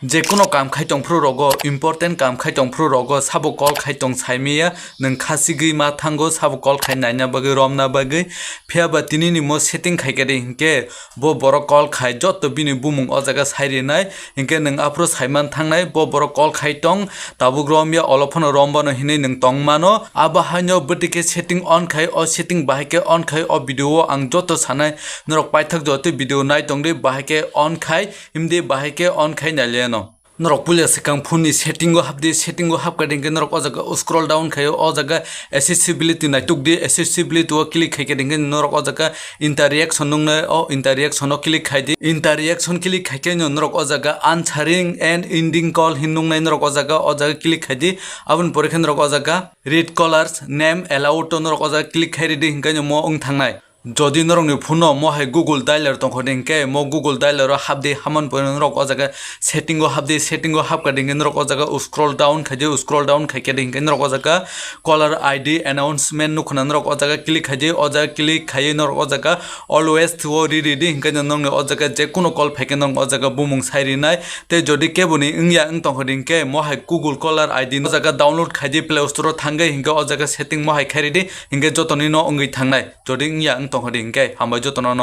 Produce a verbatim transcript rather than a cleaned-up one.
Jekuno kam khai tong phuru rogo, important kam khai tong phuru rogo, sabo call khai tong sai maya, nwng khasigwi ma thango, sabo call khai naina bagwi, romna bagwi. Phiya ba tini ni mo setting khai khe de hinkhe, bo borok call khai, jotto bini bumung o jaga sai rinai, hinkhe nwng aphuru sai man thangnai, bo borok call khai tong, tabuk rom ya, olo phano rom bano hinwi nwng tong mano. Abo haino bwtwi khe setting on khai, o setting bahai khe on khai, o video o ang jotto sanai, norok paithak jotto video nai tong di, bahai khe on khai, himdi bahai khe on khai nai le no. Norok puila swkang phone ni setting o hapdi, setting o hapkha dingkhe norok o jaga scroll down khaio, o jaga accessibility naitukdi, accessibility o click khaikhe dingkhe norok o jaga interaction nungnai, o interaction o click khaidi, interaction click khaikhe no norok o jaga answering and ending call hin nungnai, norok o jaga, o jaga click khaidi, aboni pore khe norok o jaga read callers name allowed to norok o jaga click khairidi hinkhe no mo wng thangnai. Jodi norokni phone-o mo hai Google Dialer tongkha de hinkhe, mo Google Dialer-o hapdi, hamani pore norok o jaga setting-o hapdi, setting-o hapkha de hinkhe norok o jaga scroll down khaidi, scroll down khaikhe de hinkhe norok o jaga caller I D announcement nukhuna, norok o jaga click khaidi, o jaga click khaiwi norok o jaga always to-o ri ridi hinkhe norokni o jaga jekuno call phaikhe norok o jaga bumung sai rinai. Tei jodi keboni wngya wng tongkha de hinkhe, mo hai Google caller I D no jaga download khaidi, Play Store-o thangwi hinkhe o jaga setting mo hai khairidi hinkhe jotoni no wngwi thangnai. Jodi wngya wng tongkha de hinkhe, hambai jotono no.